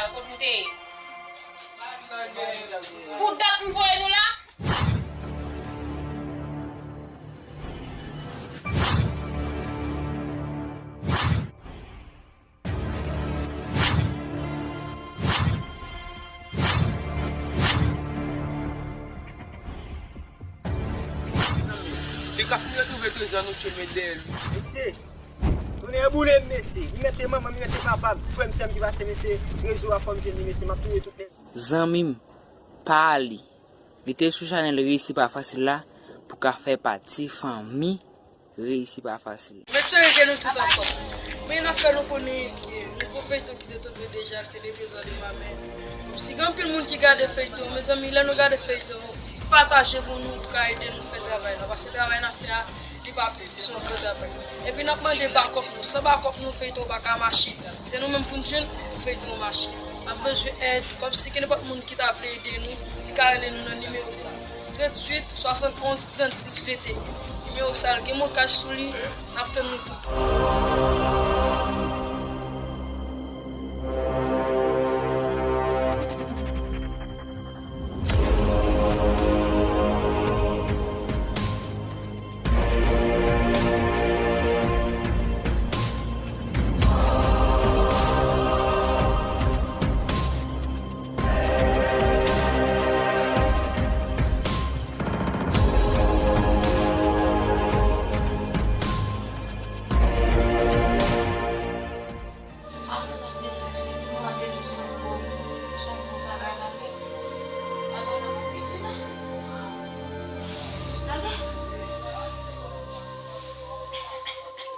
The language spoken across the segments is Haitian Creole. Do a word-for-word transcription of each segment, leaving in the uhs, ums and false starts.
Kot nou te ye? Pou dat m voye nou la? Li ka fin retwouve trezò nou tchwe met dèyè l. Mesye, tounen boule m, mesye. Li mete manman m, li mete papa m, frè m, sè m ki pase, mesye, rezo a fò m jwenn li, mesye, m ap touye tout nèg. Zanmi m, pa ale. Rete sou chanèl Reyisi Pa Fasil la pou ka fè pati fanmi Reyisi Pa Fasil. M espere ke nou tout anfòm. Men n ap fè nou konnen ke nouvo feyton ki te tonbe deja, se Le Trésor de Maman. Si gen anpil moun ki gade feyton, mezanmi, lè nou gade feyton, pataje pou nou, pou ka ede nou fè travay la. Paske travay n ap fè a, li pa piti, se yon gran travay. Epi n ap mande bakòp nou. San bakòp nou, feyton pa ka mache. Se nou menm pou n jwenn pou feyton an mache. N ap bezwen èd, kòmsi gen nenpòt moun ki ta vle ede nou, li ka rele nou nan nimewo sa, tranntuit, swasannonz, trannsis, venteyen. Nimewo sa a gen mokaj sou li, n ap tann nou tout.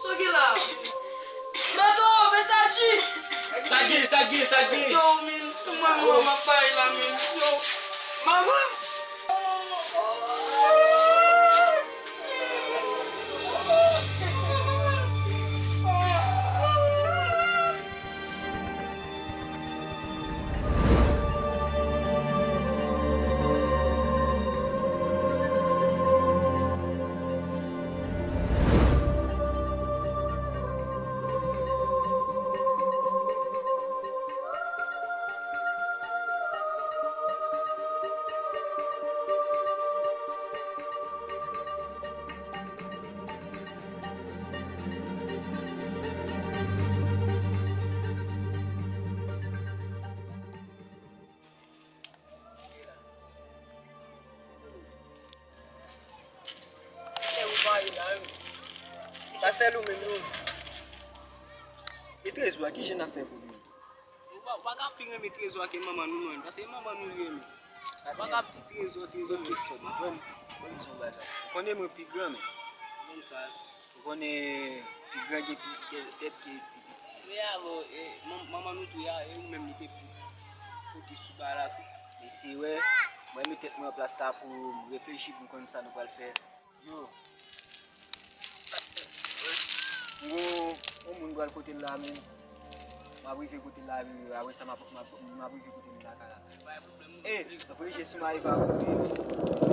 Sa gen la? Beto, Mesaji! Sa gen, sa gen, sa gen? Yo, men, mwen, mwen, m ap bay la, men. Yo. Manman! Sa sèl ou menm, non. E trezò a, kijan n ap fè pou li? Ou pa, ou pa ka pi renmen trezò ke manman nou, non, paske manman nou li renmen. Ou pa ka pi trezò, trezò. Ok, frè m, frè m, ban m di w yon bagay. Ou konnen mwen pi gran, men. Ou konn sa. Ou konnen pi gran gen plis tè-, tèt ke pi piti. Men alò, e, man-, manman nou tou ya, e ou menm li te plis fokis sou bagay la tou. Mesye, wè, mwen met tèt mwen an plas la pou m reflechi pou m konn sa nou pral fè. Yo. Yon, yon moun pral kote l la, men. M ap rive kote l la, men apre sa, m ap, m ap, m ap rive kote l la, kara. E, voye je sou Maeva pou li.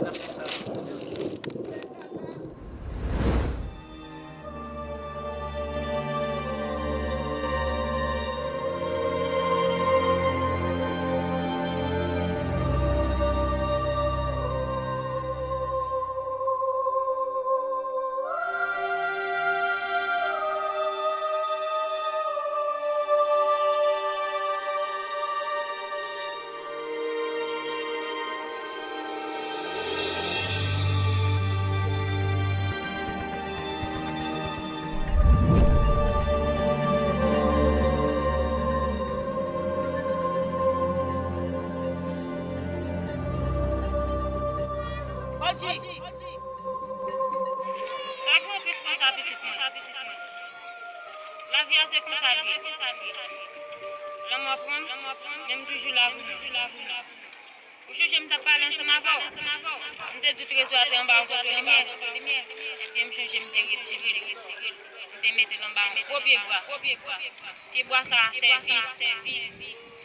N ap fè sa. Odji! Sa k mwen plis konsa, pitit mwen? Lavi a se konsa l ye. Lanmò pran m, men m toujou la pou nou. Ou chonje m t ap pale ansanm avè w? M te di w trezò a te anba yon poto limyè. Epi m chonje m te retire l. M te mete l anba yon gwo pye bwa. Pye bwa sa a sèvi.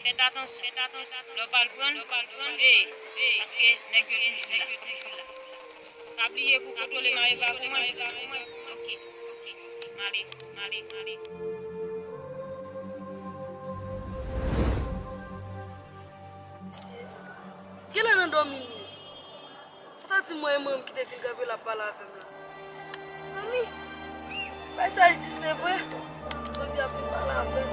Fèt atansyon. Lè w pa al pran l, e, paske nèg yo toujou la. Pa bliye pou kontwole Maeva pou mwen. Ok, ok. M ale, m ale, m ale. Zanmi m ye. Foutan di mwen e manman m ki te vin kanpe l ap pale avè m la. Zanmi, bay sa egziste vre. Zanmi ap vin pale avè m.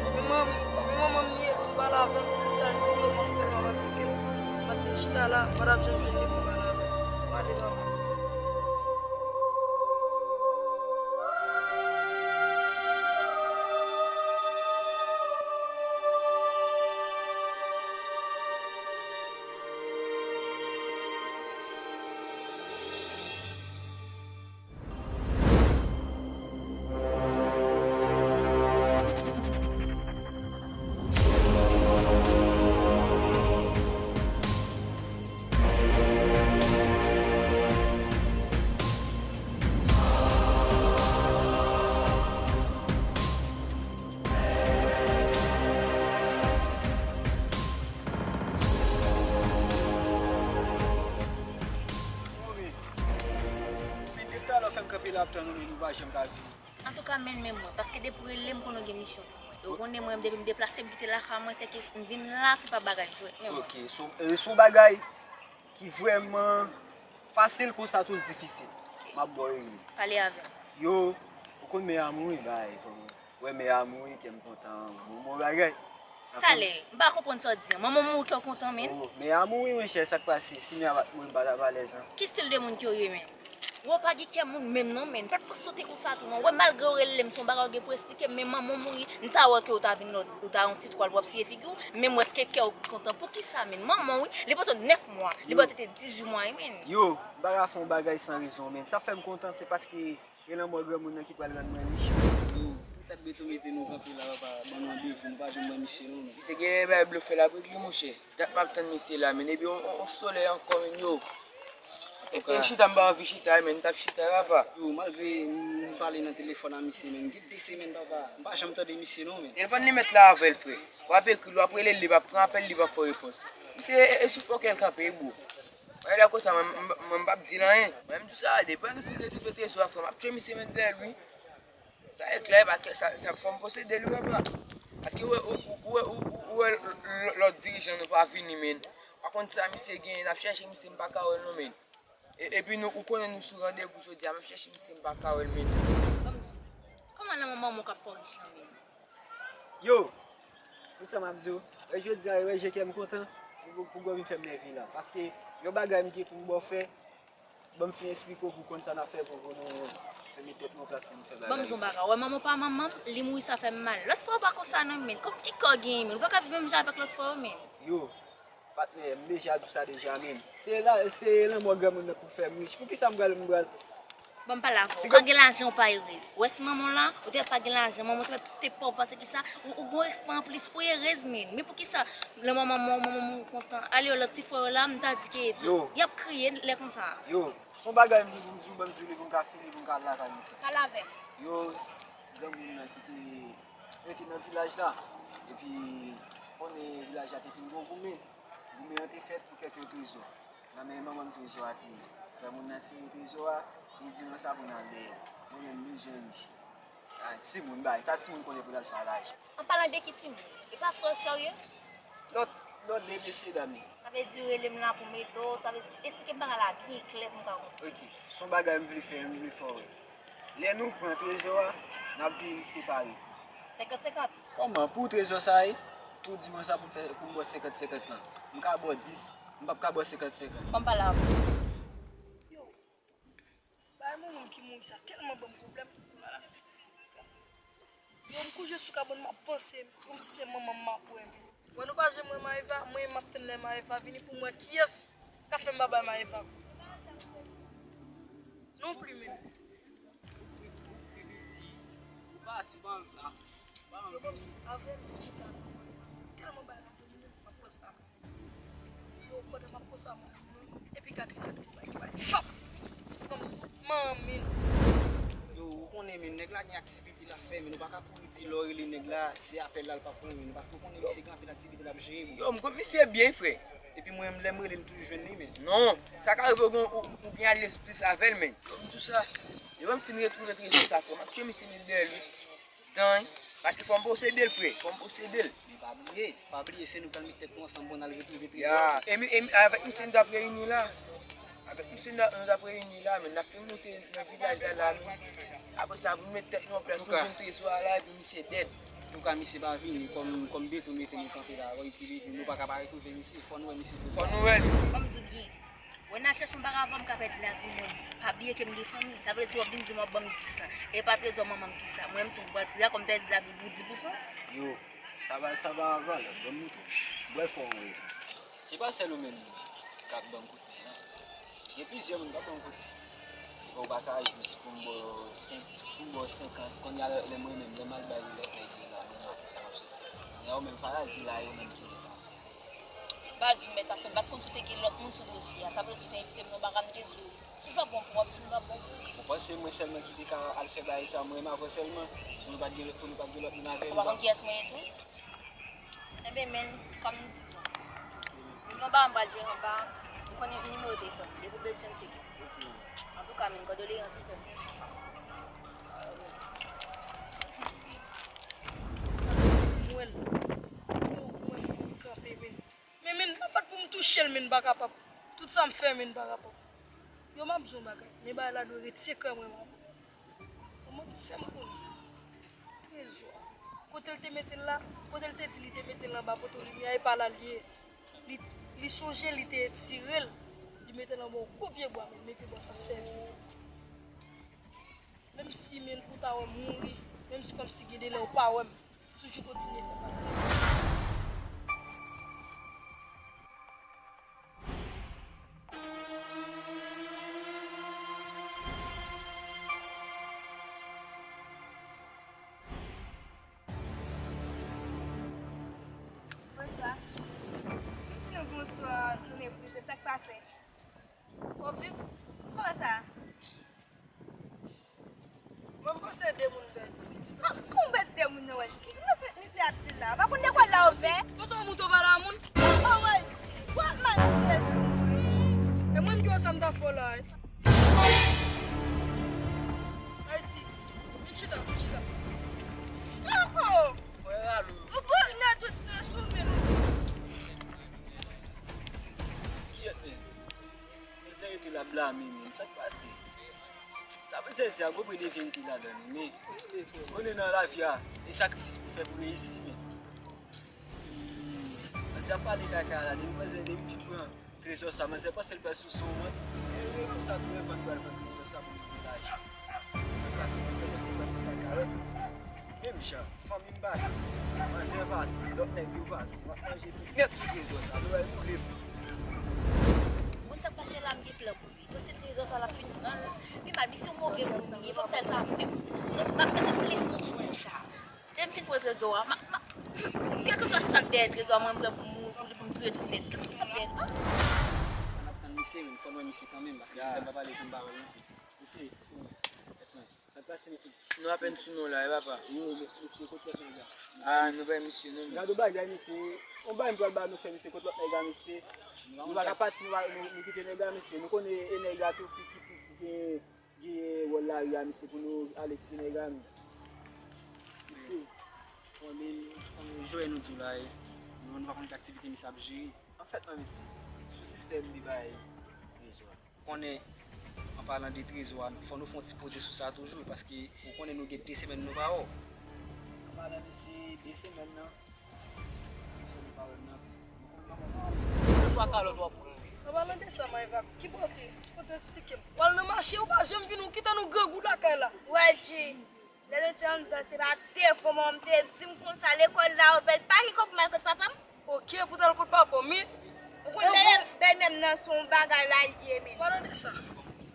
Kòm e manman m, kòm e manman m li ye, vin pale avè m. Tout sa zanmi yo konn fè m ap aplike l. Si m pa t vin chita la, m pa t ap janm jwenn li pou m pale avè l. M ale papa. Depi talè w fè m kanpe la ap tann ou, men nou pa janm ka vini. Antouka, men, men mwen, paske depi w rele m, konnen w gen misyon pou mwen. E w konnen mwen, depi m deplase, m kite lakay mwen, se ke m vin la, se pa bagay jwèt, men mwen. Ok, so, e, se yon bagay ki vrèman fasil konsa tou difisil. Ok. M ap ba w rele. Pale avè m. Yo, ou konn men amour, wi, bay, fò m wè men amour, wi, kè m kontan, bon, bon bagay. Talè, m pa konprann sa w di an. Manman m mouri kè w kontan, men. Oh, men amour, wi, monchè, sa k pase? Si men a pa t mouri, m pa t ap alèz, non. Ki stil de moun ke w ye, men? Ou pa gen kè moun menm, non, men. M pa t panse w te konsa tou, non. Ou wè, malgre w rele m, se yon bagay w gen pou esplike m, men manman w mouri, m ta wè ke w ta vin la, w ta yon ti twal pou w ap siye figi w, men m wè èske kè w kontan. Poukisa, men? Manman w, wi, li pote nèf mwa, li pote te dizuit mwa, wi, men. Yo, m pa ka fè yon bagay san rezon, men. Sa fè m kontan, se paske e lanmò granmoun nan ki pral rann mwen rich. Yo, pou tèt beton mete nou kanpe la, papa, ban nou randevou, nou pa janm wè misye non, men. Misye gen bagay blofè l ap regle, monchè. Dat m ap tann misye la, men. Epi on, on, on solèy ankò, men, yo. E, e chita, m pa anvi chita, men, m t ap chita, papa. Yo, malgre m pale nan telefòn a misye, men, gen de semèn, papa, m pa janm tande misye non, men. Telefòn li mèt la avè l, frè. W ap ekri l, w ap rele l, li p ap pran apèl, li p ap fè w repons. Misye, e, e sou fòkè l kanpe, bro. Mwen lè konsa, mwen, mwen, mwen m p ap di l anyen. Mwen m di w sa, depi nou fin retwouve trezò a, frè, m ap tchwe misye met dèyè l, wi. Sa e klè, paske sa, sa fò m posede l, wi, papa. Paske ou wè, ou, ou, ou wè, ou, ou, ou wè l, l, lòt dirijan nou pa vini, men. Pa konn sa misye genyen, n ap chèche misye, m pa ka wè l, non, men. E, epi nou, ou konnen nou sou randevou jodi a, m ap chèche misye, m pa ka wè l, men. Ban m di w, kòman nan manman w k ap fè w rich lan, men? Yo, konsa m ap di w, wè jodi a, wè je kè m kontan pou, pou, pou w vin fè m nève la. Paske yon bagay m gen pou m ba w fè, ban m fin esplike w pou w konn sa n ap fè pou, pou nou fè met tèt nou an plas pou nou fè bagay sa. Ban m di w yon bagay, wè manman w pa manman m, li mouri sa fè m mal. Lòt fwa w pa konsa non, men. Kòm ki kè w genyen, men? Ou pa ka viv menm jan avèk lòt fwa yo, men. Yo, patnè, m deja di w sa deja, men. Se la, se lanmò granmoun nan pou fè m rich. Poukisa m pral, m pral Bon, m pale avè w. Ou ka gen lajan, ou pa erez. Ou wè si manman w la, ou te pa gen lajan, manman w te, te pòv, paske kisa, ou, ou gon respè anplis, ou erez, men. Men poukisa, lè manman, manman, manman w kontan, ale yo lòt ti frè yo la, m ta di ke y ap kriye lè konsa. Yo, se yon bagay m vin pou m di w, ban m di w li pou m ka fini, pou m ka al lakay mwen. Pale avè m. Yo, granmoun nan ki te rete nan vilaj la, epi konnen vilaj la te fin gon goumen. Goumen an te fèt pou kèk yon trezò. Nan men manman m trezò a te ye. Granmoun nan sere trezò a, li di mwen sa pou n al dèyè. Mwen menm m bezwen rich. A, timoun bay, sa timoun konnen pou l al fè a lajan. An palan de ki timoun? E pa frè w sè w ye? Lòt, lòt de mesye dam yo. Sa vle di w rele m la pou m ede w, sa vle di, esplike m bagay la byen klè pou m ka konprann. Ok, se yon bagay m vle fè, m vle fè w wè. Lè nou pran trezò a, n ap vin separe. Senkant senkant. Kòman? Pou trezò sa a, tou di mwen sa pou m fè, pou m ba w senkant senkant lan. M ka ba w dis, m p ap ka ba w senkant senkant. Ban m pale avè w. Yo, bay manman m ki mouri sa tèlman ban m pwoblèm. Yo, m kouche sou kabann, m ap panse, se kòmsi se manman m m ap wè, men. Bon, nou pa janm wè Maeva, mwen, m ap tann lè Maeva vini pou m wè kiyès k ap fè m pa bay Maeva kou. Non plis, men. Ou piti, ou pati, ou pa anvi la. Yo, ban m di w, avè m vin chita nan mòn nan, tèlman bagay la domine m, m ap panse a manman m. Yo, pandan m ap panse a manman m nan, epi gade, gade yon bagay ki bay fap. Se kòm manmi l. Yo, ou konnen, men nèg la gen aktivite l ap fè, men nou pa ka kouri di lè w rele nèg la, se apèl la l p ap pran, men paske ou konnen misye gen anpil aktivite l ap jere, men. Yo, m konn misye byen, frè. Epi mwen menm, lè m rele, m toujou jwenn li, men. Non, sa ka rive ou gen, ou, ou gen alyans plis avè l, men. Yo, m di w sa. Yo, lè m fin retwouve trezò sa, frè, m ap tchwe misye met dèyè l, wi. Dan, wi. Paske fò m posede l, frè. Fò m posede l. Pa bliye, pa bliye, se nou k al met tèt nou ansanm pou n al retwouve trezò a. Ya, e mi, e mi, avèk misye nou t ap reyini la. Avèk misye nou, nou t ap reyini la, men n ap fin moute nan vilaj la, la, men apre sa, pou nou met tèt nou an plas, nou jwenn trezò a la, epi misye dèd. Antouka, misye pa vini, kòm, kòm detou mete nou kanpe la, epi nou pa ka pa retwouve misye, fò nou wè misye jodi a. Fò nou wè l. Ban m di w byen, wè n al chèche yon bagay avan m ka pèdi lavi mwen. Pa bliye ke m gen fanmi, sa vle di w ap vin di m w ap ban m dis lan. E pa trezò manman m ki sa, mwen menm tou m pral pri a kòm pèdi lavi m pou dis pousan. Yo, sa va, sa va avan lòt, ban m moutre w. M pral fè w yon revè. Se pa sèl ou menm k ap ban m kout men an. Gen plizyè moun k ap ban m kout men. Epi w pa ka jis pou m ba w senk, pou m ba w senkant. Kounye a lè, lè mwen menm, lè m al bay lòt nèg yo la, mwen nan tou sa m ap soti. Kounye a ou menm, fala di la, yo menm ki mèt afè. Ba di w mèt afè, m pa t konn si w te gen lòt moun sou dosye a. Sa vle di w te envite m nan bagay, m te di w, si l pa bon pou w, m di l pa bon pou ou. Ou panse mwen sèlman ki te ka al fè bagay sa, mwen menm avè w sèlman, si nou pa t gen lòt, pou nou pa t gen lòt moun avè nou? Ou pa konn kiyès mwen ye tou? Enben, men, kòm m di w, m gen yon bagay m pral jere anba, m konnen nimewo telefòn m, depi w bezwen m tcheke. Antouka, men, kondoleyans ou fè m. Mwen, yo, mwen, m kanpe, men. Men, men, pa bat pou m touche l, men, m pa kapab. Tout sa m fè, men, m pa kapab. Yo, m ap di w yon bagay, men bagay la dwe ret sekrè mwen menm avè w. Kòman m fè m konnen trezò a? Kote l te mete l la? Kote l te di li te mete l anba poto limyè a, e pa la l ye. Li, li sonje li te etire l, li mete l anba yon gwo pyebwa, men, men pyebwa sa sèvi li. Menm si, men, ou ta wè m mouri, menm si kòmsi gen de lè ou pa wè m, toujou kontinye fè bagay. Bonswa. M di nou bonswa, nou meprize m, sa k pase? W ap viv? Kòman sa? Mwen, m panse de moun pèdi. Ah, kòman w pèdi de moun nan, wè? Ki, ki respè misye ap di la? Pa konn lekòl la ouvè? Konsa w moute w pale a moun? Oh, wè. W ap mal ouvè sou mwen. E mwen ki wè sa m ta fè w la, wi. Sa vle di, vin chita, vin chita. Oh, oh. Frè Ralo. Ou bon nan tout sans ou menm. Kiyès menm? Mizè rete la blame menm, sa k pase? Sa vle di a, gon pre de verite ladan li, men konnen nan lavi a, e sakrifis pou fè pou reyisi, men. Manzè ap pale kaka la, depi manzè, depi m fin pran trezò sa, manzè panse l pral sou son an, e, e konsa tou, revè l pral vann trezò sa pou l gen lajan. Sa k pase, manzè panse l pral fè kaka, wè. Menm jan, fanmi m pase, manzè pase, lòt nèg yo pase, m ap manje nèt sou trezò sa, nou wè l boule m. Moun sa k pase la, m gen plan pou li. Paske trezò sa l ap fin pran l. Pi mal, misye yon move moun li ye, fòk sèl sa ap fè m. Donk, m ap mete plis moun sou kou sa. Lè m fin pran trezò a, m ap, m ap, kèlkeswa sa k dèyè trezò a, mwen m prè pou m mouri pou li, pou m touye tout nèt. Kèlkeswa sa k dèyè l, ah! N ap tann misye, men fò n wè misye kanmenm, paske misye pa pale san pawòl non. Misye, tèt mwen. Sa k pase, mesye? Nou apèn sou nou la, wi, papa. Yo, men, mesye, kot lòt nèg la? Ah, nou bay misye, non, men. Gade yon bagay, mesye. Yon bagay m pral ba nou fè, mesye, kot lòt nèg la, mesye. Nou pa ka pati, nou pa, nou, nou kite nèg la, mesye. Nou konnen e nèg la tou ki, ki plis gen, gen wòl lari a, mesye, pou nou ale kite nèg la, nou. Mesye. Bon, men, kòm jwè nou di w la, e, nou, nou pa konn ki aktivite misye ap jere. Anfèt, non, mesye. Sou sistèm li bay trezò a. Konnen, an palan de trezò a, fò nou fè yon ti poze sou sa toujou, paske ou konnen nou gen de semèn nou pa wè w. An palan de se de semèn nan, nou pa wè m nan, nou konn kòman nou ye. Twa kalòt w ap pran. An palan de sa, Maeva, ki bò w te? Fò w te esplike m. W al nan mache, ou pa janm vini, ou kite nou grangou lakay la. Wè, Dji. Lè nou te anndan, se pa devan manman m te di m konsa, lekòl la ouvè, l pa gen kòb pou m al kot papa m. Oke, pou t al kot papa w, men. Ou konn bèlmè m nan se yon bagay la ye, men. Palan de sa,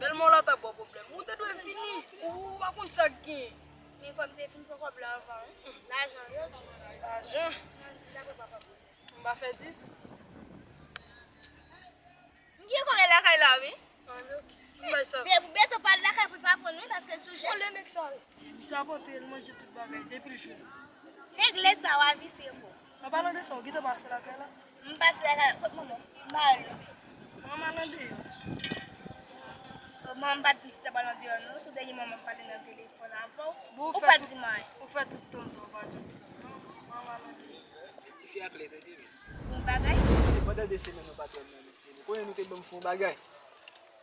bèlmè w la t ap ba w pwoblèm. Ou te dwe vini, ou, ou pa konn sa k genyen. Men fò m te fin pran kòb la anvan, wi. Lajan, yo di. Lajan? Nan di m ta pran papa m. M pa fè dis. M gen kòb lakay la, wi. Ann, oke. M bay sa. Veye pou Beto pa al lakay pou l pa pran, wi, paske l sou jèl. Vòlè nèg sa, wi. Se misye ap antre, l manje tout bagay, depi l jwenn. Nèg lèd sa, w a visye, ko. An palan de sa, w gentan pase lakay la? M pase lakay la, kot manman m? M pa al non. Manman al andeyò. Manman m pa t di m si t ap al andeyò, non. Tou dènye manman m pale nan telefòn avè w. Bon, ou pa t di m anyen. Ou fè tout tan sa, ou pa janm di m non. Manman al andeyò. Pou yon bagay? Se pandan de semèn nou pa t wè m nan, mesye. Nou konnen nou te ban m fè yon bagay.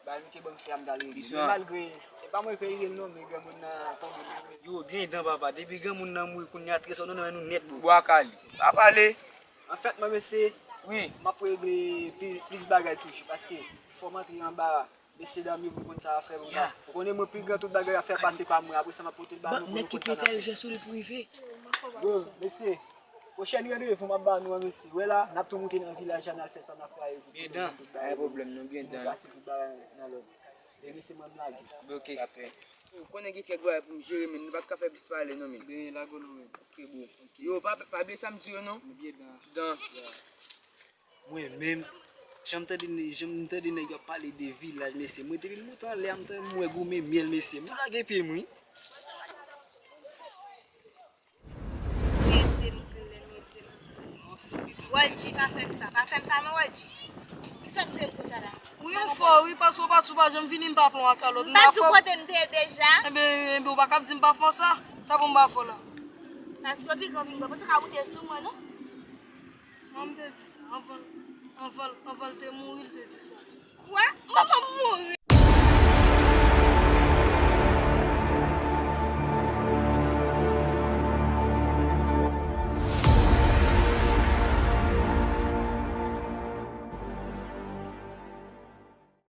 Bagay nou te ban m fè a, m t al regle. Men malgre, e pa mwen k regle l non, men granmoun nan tonbe nan men. Yo, byen dan, papa. Depi granmoun nan mouri, kounye a trezò nou nan men nou nèt, bro. Bwa kale. Pa pale. Anfèt, mwen, mesye, wi, m ap regle pi- plis bagay toujou, paske fò m antre anba. Mesye dam yo, pou konn sa a fè pou mwen. Ou konnen mwen pi gran, tout bagay a fè pase pa mwen. Apre sa, m ap pote l ba nou pou nou konn sa n ap fè. Bro, mesye, pwochèn randevou m ap ba nou an, mesye. Wè la, n ap tou moute nan vilaj la, n al fè sa n ap fè a yo. Byen dan, pa gen pwoblèm non, byen dan. Pou nou plase tout bagay nan lòd. E mesye, mwen m lage. Ok. Ou konnen gen kèk bagay pou m jere, men nou pa t ka fè plis pale non, men. Byen, lage w non, men. Ok, bro. Yo, pa, pa bliye sa m di yo non. Byen dan. Dan. Mwen menm, jan m tande, jan m tande nèg yo ap pale de vilaj, mesye, mwen depi m monte anlè a, m tande m wè goumen myèl, mesye. M tou lage pye m, wi. Mete m klè, mete m klè. Wadji, pa fè m sa, pa fè m sa non, Wadji. Kisa w ap se m konsa la? Ou yon fò, wi, paske w pa t sou pa janm vini, m pa pran w ak kalòt. M pa di w kote m te ye deja. Enben, enben, ou pa ka di m pa fè w sa. Sa pou m pa fè w la? Paske w pi gran vin bò, paske w ka moute sou mwen, non? Mwen m te di sa, anvan, anvan, anvan l te mouri, l te di sa. Kwa? Manman m mouri?